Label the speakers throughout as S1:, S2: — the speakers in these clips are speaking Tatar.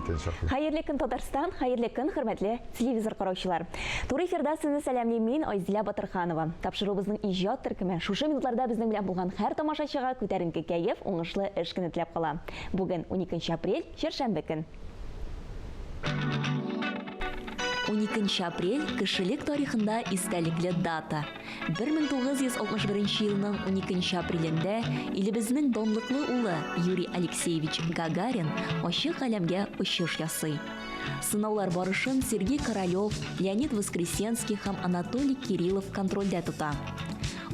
S1: 12 апрель.
S2: Хәерле көн, Татарстан, хәерле көн, хөрмәтле телевизор караучылар. Туры эфирда сезне сәламлим мин, Айзилә Батырханова. Тапшыруыбызның иҗат төркеме шушы минутларда безнең белән булган һәр тамашачыга күтәренке кәеф, уңышлы эш көне теләп кала. Бүген 12 апрель, чәршәмбе көн. 12 апрель кешелек тарихында истәлекле дата. 1961 елның 12 апрелендә илебезнең данлыклы улы Юрий Алексеевич Гагарин ачык галәмгә очыш ясый. Сынаулар барышын Сергей Королев, Леонид Воскресенский һәм Анатолий Кириллов контрольдә тота.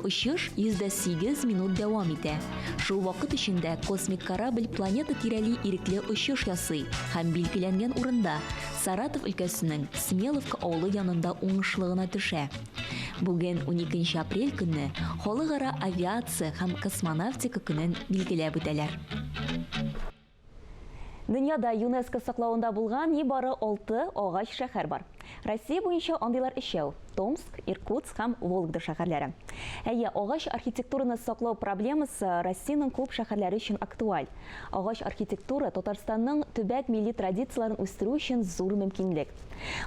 S2: Очыш 108 минут дәвам итә. Шул вакыт эчендә космик корабль планета тирәли ирекле очыш ясый һәм билгеләнгән урында, Саратов өлкәсенең Смеловка авылы янында уңышлы гына төшә. Бүген, уникенче апрель көнне, Халыкара авиация һәм космонавтика көнен билгеләп үтәләр. Дөньяда ЮНЕСКО саклавында булган нибары алты агач шәһәр бар. Россия буенча андыйлар өчәү, Томск, Иркутск һәм Вологда шәһәрләре. Әйе, агач архитектураны саклау проблемасы Россиянең күп шәһәрләре өчен актуаль. Агач архитектура Татарстанның төбәк милли традицияләрен үстерү өчен зур мөмкинлек.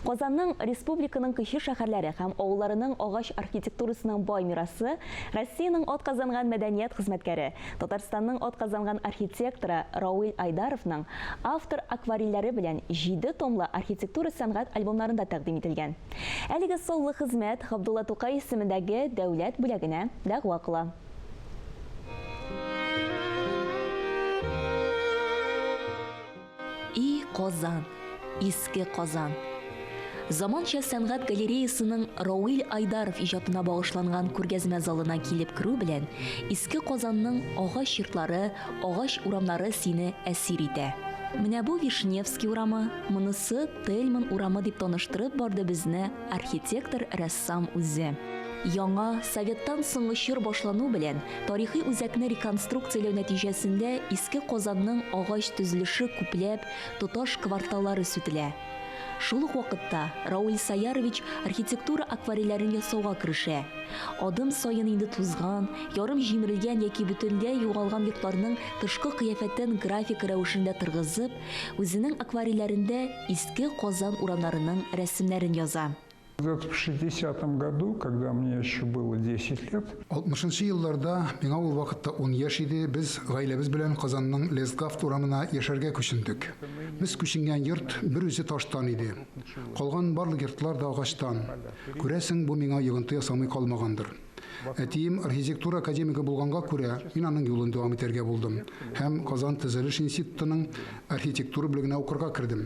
S2: Казанның, республиканың кече шәһәрләре һәм авылларының агач архитектурасының бай мирасы Россиянең атказанган мәдәният хезмәткәре, Татарстанның атказанган архитекторы Рауил Айдаровның автор акварельләре белән җиде томлы архитектура-сәнгать альбомнарында тәкъдим ителгән. Әлеге саллы хезмәт Габдулла Тукай исемендәге дәүләт бүләгенә дәгъва кыла. И Казан, иске Казан. Заманча сәнгать галереясының Рауил Айдаров иҗатына багышланган күргәзмә залына килеп керү белән, иске Казанның агач йортлары, агач урамнары сине әсир итә. Менә бу Вишневский урамы, монысы Тельман урамы дип таныштырып барды безне архитектор-рәссам үзе. Яңа, советтан соңгы чор башлану белән, тарихи үзәкне реконструкцияләү нәтиҗәсендә Иске Казанның агач төзелеше күпләп, тоташ кварталлары сүтелә. Шул ук вакытта Рауль Саярович архитектура акварельләрен ясауга керешә. Адым саен инде тузган, ярым җимерелгән яки бөтенләй югалган йортларның тышкы кыяфәтен графика рәвешендә торгызып, үзенең акварельләрендә Иске Казан урамнарының рәсемнәрен яза.
S3: В шестидесятом году, когда мне еще было 10 лет.
S4: Алтмышынчы елларда, миңа ул вакытта ун яшь иде, без гаиләбез белән Казанның Лесгафт урамына яшәргә күчендек. Без күченгән йорт бер үзе таштан иде. Калган барлык йортлар да агачтан. Күрәсең, бу миңа йогынты ясамый калмагандыр. Әтием архитектура академигы булганга күрә, мин аның юлын дәвам итәргә булдым һәм Казан төзелеш институтының архитектура бүлегенә укырга кердем.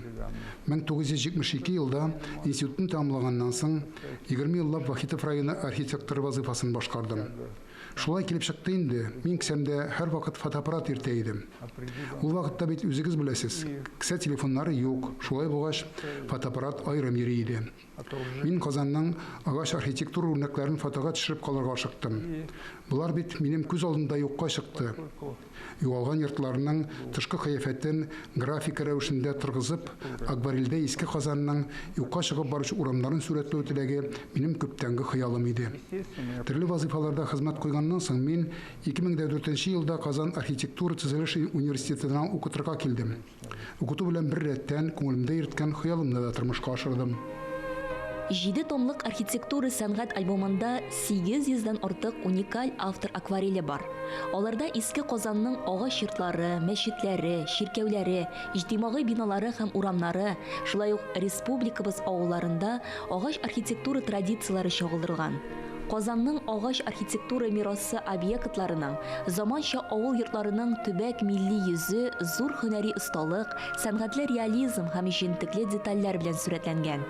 S4: 1972 елда институтны тәмамлаганнан соң, 20 еллап Вахитов районы архитекторы вазыйфасын башкардым. Шулай килеп чыкты инде, мин кесәмдә һәрвакыт фотоаппарат йөртә идем. Ул вакытта бит үзегез беләсез, кесә телефоннары юк, шулай булгач, фотоаппарат аерым йөри иде. Мин Казанның агач архитектура үрнәкләрен фотога төшереп калырга ашыктым. Болар бит минем күз алдында юкка чыкты. Югалган йортларның тышкы кыяфәтен графика рәвешендә торгызып, акварельдә Иске Казанның юкка чыгып баручы урамнарын сурәтләү теләге минем күптәнге хыялым иде. Төрле вазыйфаларда хезмәт куйганнан соң мин 2004 елда Казан архитектура-төзелеш университетына укытырга килдем. Укыту белән бер рәттән, күңелемдә йөрткән хыялымны да тормышка ашырдым.
S2: Җиде томлык архитектура-сәнгать альбомында 800 дән артык уникаль автор аквареле бар. Аларда Иске Казанның агач йортлары, мәчетләре, чиркәүләре, иҗтимагый биналары һәм урамнары, шулай ук республикабыз авылларында агач архитектура традицияләре чагылдырылган. Казанның агач архитектура мирасы объектларының, заманча авыл йортларының төбәк милли йөзе зур һөнәри осталык, сәнгатьле реализм һәм җентекле детальләр белән сурәтләнгән.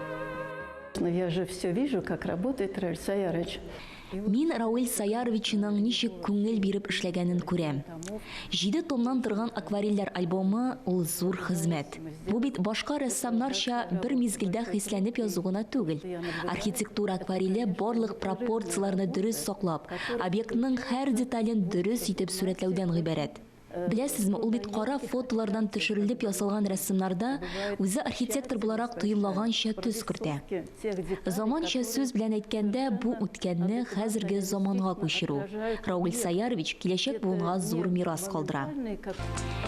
S5: Но я же все вижу, как работает Рауль Саярович.
S2: Мин Рауил Саяровичның ничек күңел биреп эшләгәнен күрәм. Җиде томнан торган акварельләр альбомы, ул зур хезмәт. Бу бит башка рәссамнарча бер мизгелдә хисләнеп язу гына түгел. Архитектура аквареле барлык пропорцияләрне дөрес саклап, объектның һәр детален дөрес итеп сурәтләүдән гыйбарәт. Беләсезме, ул бит кара фотолардан төшерелеп ясалган рәсемнарда үзе архитектор буларак тоемлаганча төс кертә. Заманча сүз белән әйткәндә, бу үткәнне хәзерге заманга күчерү. Рауль Саярович киләчәк буынга зур мирас калдыра.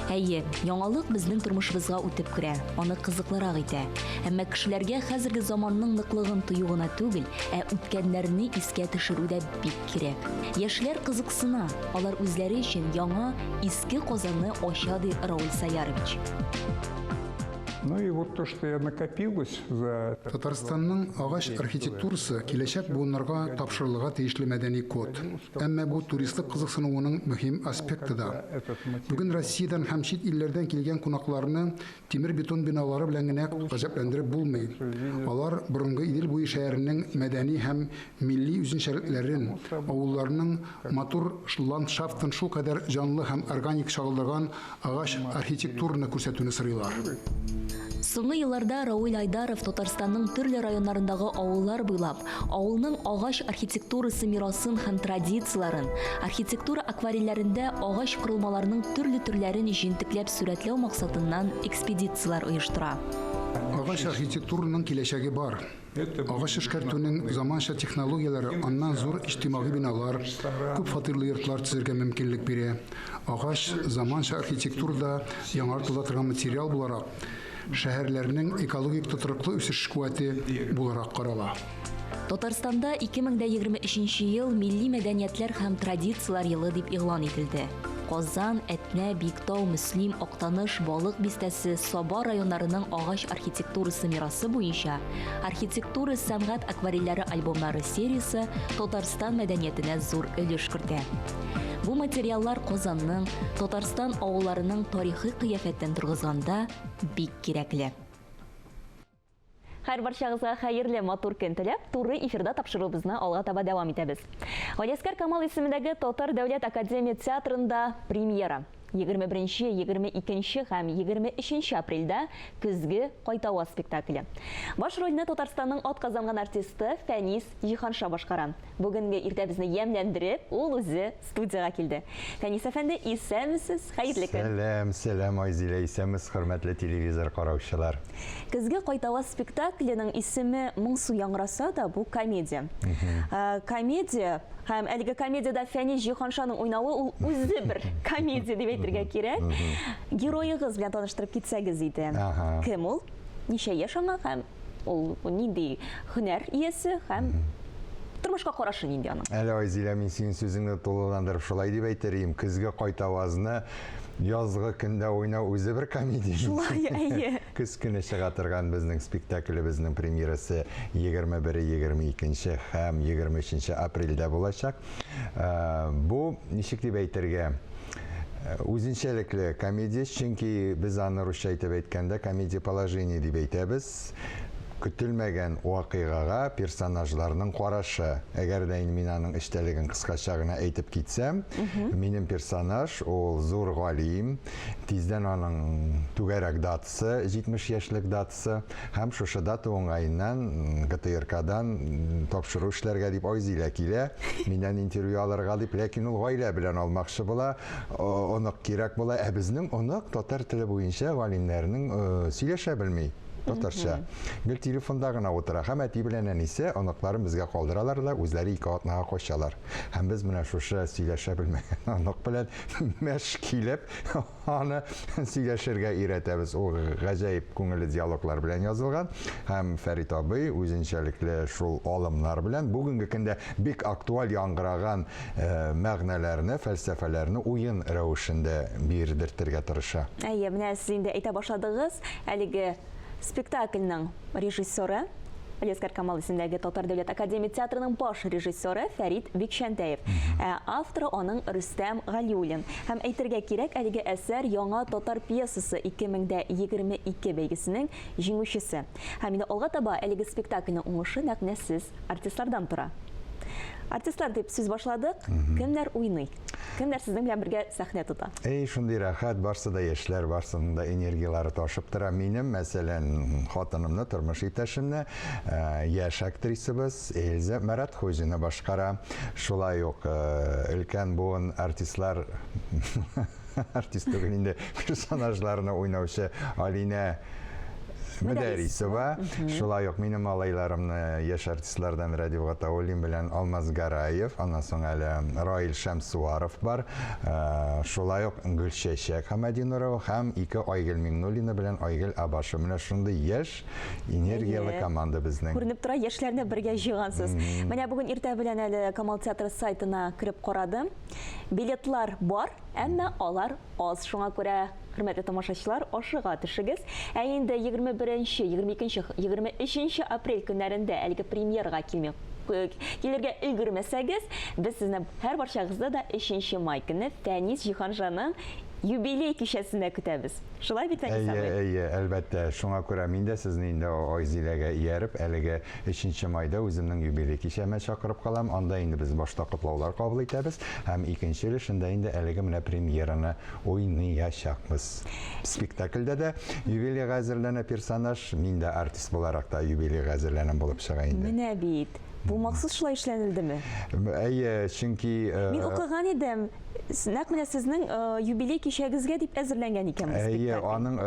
S2: Әйе, яңалык безнең тормышыбызга үтеп керә, аны кызыклырак итә. Әмма кешеләргә хәзерге заманның ныклыгын тою гына түгел, ә үткәннәрне искә төшерү дә бик кирәк. Яшьләр кызыксына, алар үзләре өчен яңа Иске Казанны ача, ди Рауль Саярович.
S3: Ну и вот то, что я накопилось за...
S4: Татарстанның агач архитектурасы киләчәк буыннарга тапшырылырга тиешле мәдәни код. Әмма бу туристлык кызыксынуының мөһим аспекты да. Бүген Россиядән һәм чит илләрдән килгән кунакларны Тимер-бетон биналары белән генә гаҗәпләндереп булмый. Алар борынгы Идел буе шәһәренең мәдәни һәм милли үзенчәлекләрен, авылларның матур ландшафтын шулкадәр җанлы һәм органик чагылдырган агач архитектураны күрсәтүне сорыйлар.
S2: Соңгы елларда Рауил Айдаров Татарстанның төрле районнарындагы авыллар буйлап, авылның агач архитектурасы мирасын һәм традицияләрен, архитектура акварельләрендә агач корылмаларның төрле төрләрен җентекләп сурәтләү максатыннан экспедицияләр оештыра.
S4: Агач архитектураның киләчәге бар. Агач эшкәртүнең заманча технологияләре аннан зур иҗтимагый биналар, күп фатирлы йортлар төзергә мөмкинлек бирә. Агач, заманча архитектурада яңартыла торган материал буларак, шәһәрләрнең экологик тотрыклы үсеш куәте буларак карала.
S2: Татарстанда 2023 ел Милли мәдәниятләр һәм традицияләр елы дип игълан ителде. Казан, Әтнә, Биектау, Мөслим, Актаныш, Балык Бистәсе, Саба районнарының агач архитектурасы мирасы буенча Архитектура сәнгать акварельләре альбомнары сериясе Татарстан мәдәниятенә зур өлеш кертә. Бу материаллар Казанның, Татарстан авылларының тарихи кыяфәтен торгызганда бик кирәкле. Һәрбарчагызга хәерле матур көн теләп, туры эфирда тапшыруыбызны алга таба дәвам итәбез. Галиәсгар Камал исемендәге Татар дәүләт академия театрында премьера. 21, 22 һәм 23 апрельдә Көзге кайтаваз спектакле. Баш рольне Татарстанның атказанган артисты Фәнис Җиһанша башкара. Бүгенге иртәбезне ямьләндереп, ул үзе студиягә килде. Фәнис әфәнде, исәнмесез, хәерле көн.
S1: Сәлам, сәлам, Айзилә, исәнмесез, хөрмәтле телевизор караучылар.
S2: Көзге кайтаваз спектакленең исеме моңсу яңгыраса да, бу комедия. Комедия һәм әлеге комедиядә Фәнис Җиһаншаның уйнавы ул үзе бер комедия дип әйтергә кирәк. Героегыз белән таныштырып китсәгез иде. Кем ул? Ничә яшь аңа һәм ул нинди һөнәр иясе һәм тормышка карашы нинди аның?
S1: Әле, Айзилә, мин синең сүзеңне тулыландырып шулай дип әйтер идем. Көзге кайтавазны язгы көндә уйнау үзе бер комедия.
S2: Шулай, әйе.
S1: Көз көне чыга торган безнең спектаклебезнең премьерасы 21, 22 һәм 23 апрельдә булачак. Бу, ничек дип әйтергә, үзенчәлекле комедия, чөнки без аны русча итеп әйткәндә комедия положение дип әйтәбез. Көтелмәгән вакыйгага персонажларның карашы. Әгәр дә инде мин аның эчтәлеген кыскача гына әйтеп китсәм, минем персонаж ул зур галим, тиздән аның түгәрәк датасы, 70 яшьлек датасы, һәм шушы дата уңаеннан ГТРКдан тапшыру эшләргә дип Айзилә килә, миннән интервью алырга дип, ләкин ул гаилә белән алмакчы була, онык кирәк була, ә безнең онык татар теле буенча галимнәрнең сөйләшә белми. Татарча. Гел телефонда гына утыра. Һәм әти белән әнисе оныкларын безгә калдыралар да, үзләре ике атнага качалар. Һәм без менә шушы сөйләшә белмәгән онык белән мәш килеп, аны сөйләшергә өйрәтәбез. Ул гаҗәеп күңелле диалоглар белән язылган. Һәм Фәрит абый үзенчәлекле шул алымнар белән бүгенге көндә бик актуаль яңгыраган мәгънәләрне, фәлсәфәләрне уен рәвешендә бирдертергә тырыша.
S2: Әйе, менә сез инде әйтә башладыгыз. Әлеге спектакльнең режиссеры, Галиәсгар Камал исемендәге Татар дәүләт академия театрының баш режиссеры Фәрит Бикчәнтәев. Ә авторы аның Рөстәм Галиуллин. Һәм әйтергә кирәк, әлеге әсәр Яңа татар пьесасы 2022 бәйгесенең җиңүчесе. Һәм инде алга таба әлеге спектакльнең уңышы нәкъ менә сез, артистлардан тора. Артистлар дип сүз башладык. Кемнәр уйный? Кемнәр сезнең белән бергә сәхнә тота?
S1: Эй, шундый рәхәт, барсы да яшьләр, барсының да энергияләре ташып тора. Минем, мәсәлән, хатынымны, тормыш иптәшемне, яшь актрисабыз Эльза Мәрәтхуҗина башкара. Шулай ук өлкән буын артистлар артист түгел инде, персонажларны уйнаучы Алинә Мөдәрисова. Шулай ук минем малайларымны яшь артистлардан Радив Гатауллин белән Алмаз Гараев, аннан соң әле Раил Шәмсуаров бар. Э, шулай ук Гөлчәчәк Хамадинурова һәм ике Айгөл Миңнуллина белән Айгөл Абашева. Менә шундый яшь, энергияле команда безнең.
S2: Күренеп тора, яшьләрне бергә җыйгансыз. Менә бүген иртә белән әле Камал театры сайтына кереп карадым. Билетлар бар, әмма алар аз. Шуңа күрә, хөрмәтле тамашачылар, ашыга төшегез. Ә инде 21, 22, 23 апрель көннәрендә әлеге премьерага килми килергә өлгермәсәгез, без сезне һәрбарчагызны да 3 май көнне Фәнис Җиһаншаның юбилей кичәсендә көтәбез. Шулай бит, Фәнис
S1: абый? Әйе, әйе, әлбәттә. Шуңа күрә мин дә сезне инде Айзиләгә ияреп, әлеге Өченче майда үземнең юбилей кичәмә чакырып калам. Анда инде без башта котлаулар кабул итәбез һәм икенче өлешендә инде әлеге менә премьераны уйныячакбыз. Спектакльдә дә юбилейга әзерләнә персонаж, мин дә артист буларак та юбилейга әзерләнәм булып чыга инде.
S2: Менә бит. Бу махсус шулай эшләнелдеме?
S1: Әйе, чөнки
S2: Мин укыган идем, нәкъ менә сезнең юбилей кичәгезгә дип әзерләнгән икән бу
S1: спектакль. Әйе, аның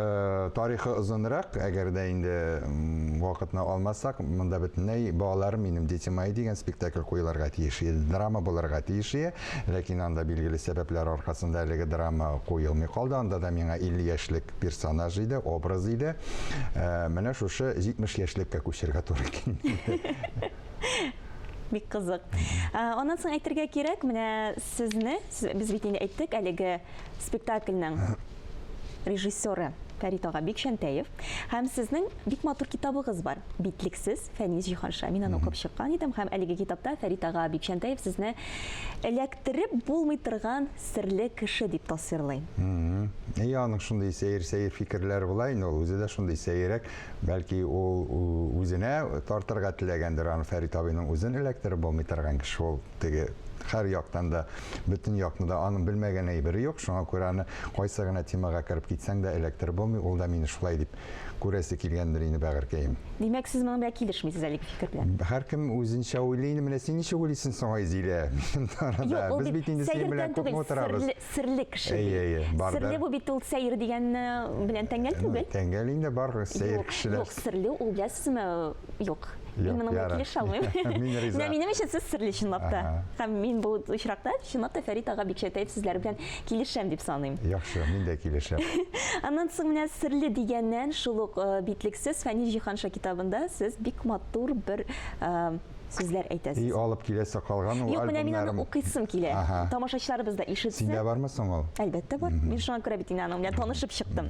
S1: тарихы озынрак, әгәр дә инде вакытны алмасак, монда бөтенләй Балаларым минем, Дети мои дигән спектакль куелырга тиеш иде, драма булырга тиеш иде, ләкин анда билгеле сәбәпләр аркасында әлеге драма куелмый калды, анда да миңа 50 яшьлек персонаж иде, образ иде. Менә шушы 70 яшьлеккә күчәргә туры килде.
S2: Бик кызык. Аннан соң әйтергә кирәк, менә сезне, без бит инде әйттек, әлеге спектакльнең режиссеры Фәрит ага Бикчәнтәев. Һәм сезнең бик матур китабыгыз бар. Битлексез Фәнис Җиһанша. Мин аны укып чыккан идем һәм әлеге китапта Фәрит ага Бикчәнтәев сезне эләктереп булмый торган серле кеше дип тасвирлый.
S1: Әйе, аның шундый сәер-сәер фикерләре була инде, ул үзе дә шундый сәеррәк. Бәлки ул үзенә тартырга теләгәндер, аны Фәрит абыйның үзен эләктереп булмый торган кеше ул теге һәр яктан да, бөтен якны да аның белмәгән әйбере юк, шуңа күрә аны кайсы гына темага кереп китсәң дә эләктереп булмый, ул да мине шулай дип күрәсе килгәндер инде, бәгырькәем.
S2: Димәк, сез моның белән килешмисез әлеге фикер белән?
S1: Һәркем үзенчә уйлый инде. Менә син ничек уйлыйсың соң, Айзилә? Минем арада.
S2: Юк, ул Без бит инде синең белән күпме утырабыз. Серле, серле кеше.
S1: Әйе, әйе,
S2: бардыр. Серле бу бит ул сәер дигән белән тәңгәл түгел.
S1: Тәңгәл инде бар сәер кешеләр.
S2: Юк, серле ул беләсезме? Юк. Мин моның белән килешә алмыйм.
S1: Мин риза.
S2: Менә минем өчен сез серле чынлап та. Һәм мин бу очракта чынлап та Фәрит ага Бикчәнтәев сүзләре белән килешәм дип саныйм.
S1: Яхшы, мин дә килешәм.
S2: Аннан соң менә серле дигәннән шул ук э, битлексез Фәнис Җиһанша китабында сез бик матур бер э, сүзләр әйтәсез.
S1: И алып киләсе калган ул
S2: Юк, менә мин аны укыйсым килә. Тамашачыларыбыз да ишетсен.
S1: Синдә бармы соң ул?
S2: Әлбәттә бар. Мин шуңа күрә бит инде аның белән танышып чыктым.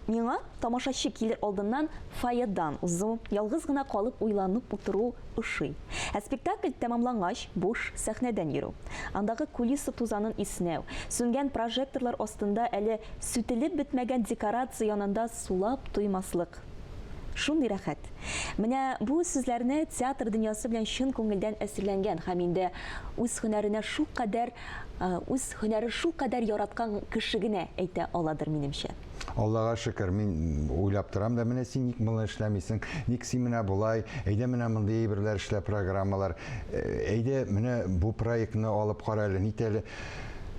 S2: Миңа Тамашачы килер алдыннан фойедан узу, ялгыз гына калып уйланып утыру ошый. Ә спектакль тәмамлангач, буш сәхнәдән йөрү. Андагы кулиса тузанын иснәү, сүнгән прожекторлар астында әле сүтелеп бетмәгән декорация янында сулап туймаслык. Шундый рәхәт. Менә бу сүзләрне театр дөньясы белән чын күңелдән әсирләнгән һәм инде үз һөнәренә шулкадәр, үз һөнәрен шулкадәр яраткан кеше генә әйтә аладыр, минемчә.
S1: Аллага шөкер, мин уйлап торам да, менә син ник моны эшләмисең, ник син менә болай, әйдә менә мондый әйберләр эшлә, программалар, э, әйдә менә бу проектны алып кара әле, нит әле.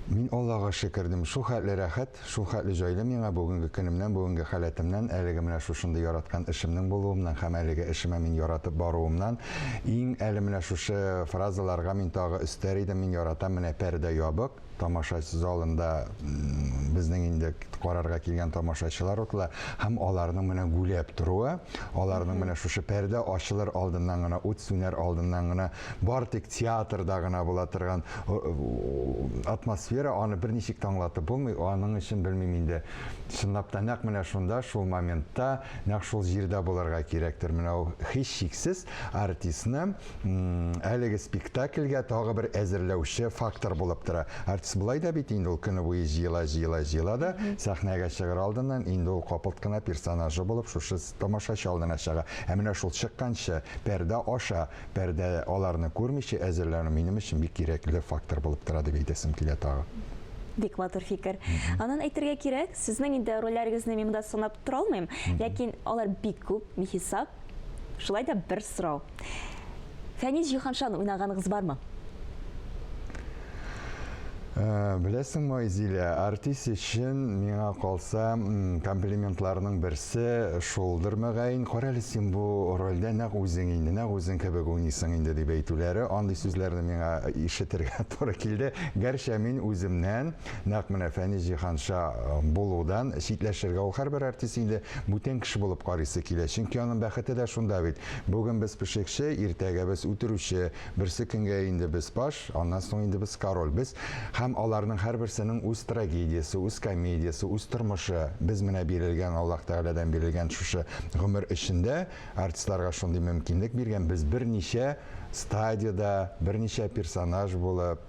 S1: Мин Аллага шөкер дим, шул хәтле рәхәт, шул хәтле җайлы миңа бүгенге көнемнән, бүгенге халәтемнән, әлеге менә шушындый яраткан эшемнең булуымнан һәм әлеге эшемә мин яратып баруымнан. Иң әле менә шушы фразаларга мин тагы өстәр идем, мин яратам менә пәрдә ябык, Тамаша залында безнең инде карарга килгән тамашачылар утыла һәм аларның менә гүләп торуы, аларның менә шушы пәрдә ачылыр алдыннан гына, ут сүнәр алдыннан гына бар тик театрда гына була торган атмосфера, аны берничек тә аңлатып булмый, аның өчен белмим инде. Чынлап та нәкъ менә шунда, шул моментта, нәкъ шул җирдә булырга кирәктер. Менә ул һичшиксез артистны Әлеге спектакльгә тагы бер әзерләүче фактор булып тора. Артист болай да бит инде ул көне буе җыела, җыела, җыела да, сәхнәгә чыгыр алдыннан инде ул капылт кына персонажы булып шушы тамашачы алдына чыга. Ә менә шул чыкканчы пәрдә аша, пәрдә аларны күрмичә әзерләнү минем өчен бик кирәкле фактор булып тора дип әйтәсем килә тагы.
S2: Бик матур фикер. Аннан әйтергә кирәк, сезнең инде рольләрегезне мин монда санап тора алмыйм, ләкин алар бик күп, бихисап. Шулай да бер сорау. Фәнис Җиһаншаны уйнаганыгыз бармы?
S1: Беләсеңме, Айзилә, артист өчен, миңа калса, комплиментларның берсе шулдыр, мөгаен. Карале, син бу рольдә нәкъ үзең инде, нәкъ үзең кебек уйныйсың инде, дип әйтүләре. Андый сүзләрне миңа ишетергә туры килде. Гәрчә мин үземнән, нәкъ менә Фәнис Җиһанша булудан читләшергә, ул һәрбер артист инде бүтән кеше булып карыйсы килә. Чөнки аның бәхете дә шунда бит. Бүген без пешекче, иртәгә без үтерүче, берсе көнгә инде без паж, аннан соң инде без король. Без һәм аларның һәрберсенең үз трагедиясе, үз комедиясе, үз тормышы. Без менә бирелгән, Аллаһ Тәгаләдән бирелгән шушы гомер эчендә артистларга шундый мөмкинлек биргән, без берничә стадиядә, берничә персонаж булып,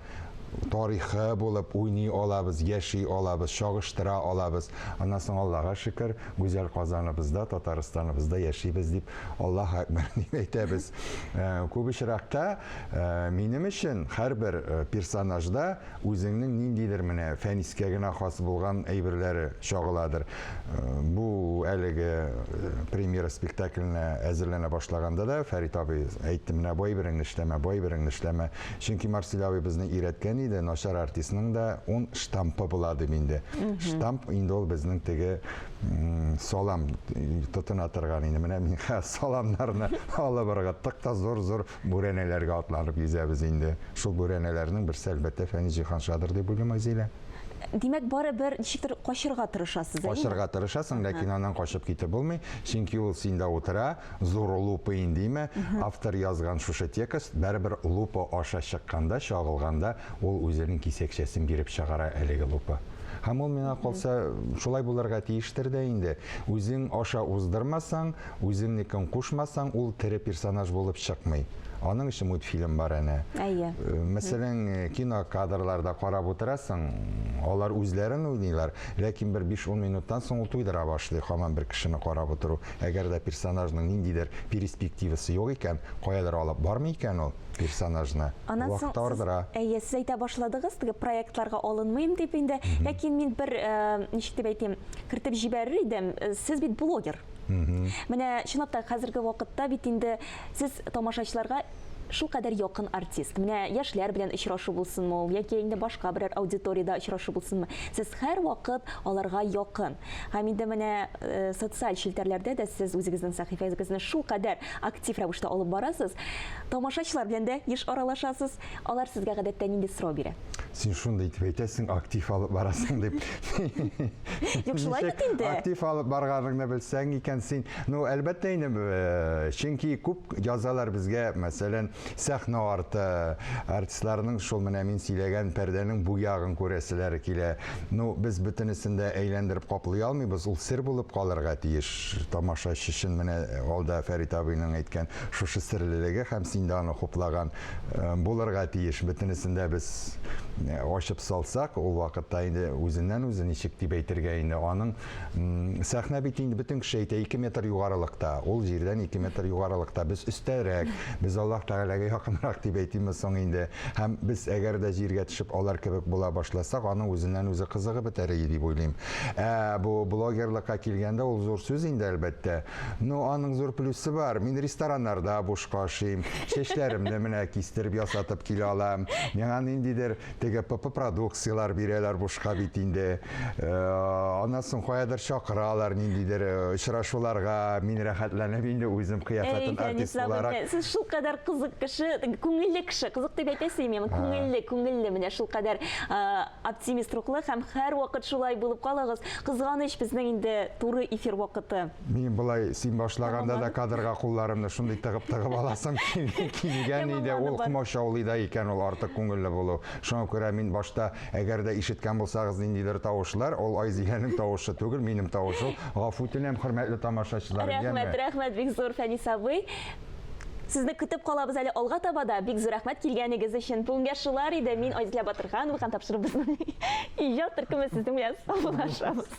S1: тарихы булып уйный алабыз, яши алабыз, чагыштыра алабыз. Аннан соң, Аллага шөкер, гүзәл Казаныбызда, Татарстаныбызда яшибез дип, Аллаһ әкбәр дип әйтәбез. Э, күп очракта э, минем өчен һәрбер э, персонажда үзеңнең ниндидер менә Фәнискә генә хас булган әйберләре чагыладыр. Бу әлеге премьера спектакленә әзерләнә башлаганда да Фәрит абый әйтте, менә бу әйбереңне эшләмә, бу әйбереңне эшләмә. Чөнки Марсель абый безне өйрәткән иде, начар артистның да ун штампы була дип инде. Штамп инде ул безнең теге салам тотына торган инде. Менә мин хәзер саламнарны алып ыргыттык та зур-зур бүрәнәләргә атланып йөзәбез инде. Шул бүрәнәләрнең берсе, әлбәттә, Фәнис Җиһаншадыр дип уйлыйм, Айзилә.
S6: Димәк, барыбер ничектер качырга тырышасыз, әйеме?
S1: Качырга тырышасың, ләкин аннан качып китеп булмый, чөнки ул синдә утыра, зур лупа индеме, автор язган шушы текст барыбер лупа аша чыкканда, чагылганда, ул үзенең кисәкчәсен биреп чыгара әлеге лупа. Һәм ул миңа калса, шулай булырга тиештер дә инде. Үзең аша уздырмасаң, үзеңнекен кушмасаң, ул тере персонаж булып чыкмый. Аның өчен мультфильм бар әнә.
S6: Әйе.
S1: Э, мәсәлән, э, кино кадрларда карап утырасың, алар үзләрен уйныйлар, ләкин бер 5-10 минуттан соң ул туйдыра башлый, һаман бер кешене карап утыру. Әгәр дә персонажның ниндидер перспективасы юк икән, каядыр алып бармый икән ул, персонажны.
S6: Аннан соң
S1: Вакыт ардыра.
S6: Әйе, сез әйтә башладыгыз, теге проектларга алынмыйм дип инде. Ләкин мин бер, э, ничек дип әйтим, кертеп җибәрер идем. Э, сез бит блогер. Менә чынлап та хәзерге вакытта бит инде сез тамашачыларга шулкадәр якын артист. Менә яшьләр белән очрашу булсынмы ул, яки инде башка берәр аудиториядә очрашу булсынмы, сез һәрвакыт аларга якын. Һәм инде менә э, социаль челтәрләрдә дә сез үзегезнең сәхифәгезне шулкадәр актив рәвештә алып барасыз. Тамашачылар белән дә еш аралашасыз. Алар сезгә гадәттә нинди сорау бирә?
S1: Син шундый итеп әйтәсең, актив алып барасың дип.
S6: Юк, шулай бит инде.
S1: Актив алып барганыңны белсәң икән син. Ну, әлбәттә инде, э, чөнки күп язалар безгә, мәсәлән, сәхнә арты артистларның шул менә мин сөйләгән пәрдәнең бу ягын күрәселәре килә. Ну, без бөтенесен дә әйләндереп каплый алмыйбыз, ул сер булып калырга тиеш. Тамашачы өчен менә алда Фәрит абыйның әйткән шушы серлелеге һәм син дә аны хуплаган э, булырга тиеш. Бөтенесен дә без э, ачып салсак, ул вакытта инде үзеннән-үзе ничек дип әйтергә инде аның сәхнә бит инде бөтен кеше әйтә 2 метр югарылыкта. Ул җирдән 2 метр югарылыкта. Без өстәрәк, без Аллаһ Тәгаләгә якынрак дип әйтимме соң инде. Һәм без әгәр дә җиргә төшеп алар кебек була башласак, аның үзеннән-үзе кызыгы бетәр иде дип уйлыйм. Ә бу блогерлыкка килгәндә, ул зур сүз инде, әлбәттә. Ну, аның зур плюсы бар. Мин рестораннарда бушка ашыйм, чәчләремне менә кистереп ясатып килә алам. Миңа ниндидер теге ПП продукцияләр бирәләр бушка бит инде. Э, аннан соң каядыр чакыралар ниндидер э, очрашуларга. Мин рәхәтләнеп инде үзем кыяфәтем артист буларак.
S6: Сез шулкадәр кызык кеше, күңелле кеше. Кызык дип әйтәсе мин, күңелле, күңелле менә шулкадәр э, оптимист рухлы һәм һәрвакыт шулай булып калыгыз. Кызганыч, безнең инде туры эфир вакыты.
S1: Мин болай син башлаганда да кадрга кулларымны шундый тыгып-тыгып аласым килгән иде. Ул комачаулый да икән ул артык күңелле булу. Шуңа күрә мин башта, әгәр дә ишеткән булсагыз ниндидер тавышлар, ул Айзиләнең тавышы түгел, минем тавыш ул. Гафу үтенәм, хөрмәтле тамашачылар,
S6: яме. Рәхмәт, рәхмәт бик зур, Фәнис абый. Сезне көтеп калабыз әле алга таба да. Бик зур рәхмәт килгәнегез өчен. Бүгенгә шулар иде. Мин Айзилә Батырханова һәм тапшыру безнең иҗат төркеме сезнең белән саубуллашабыз.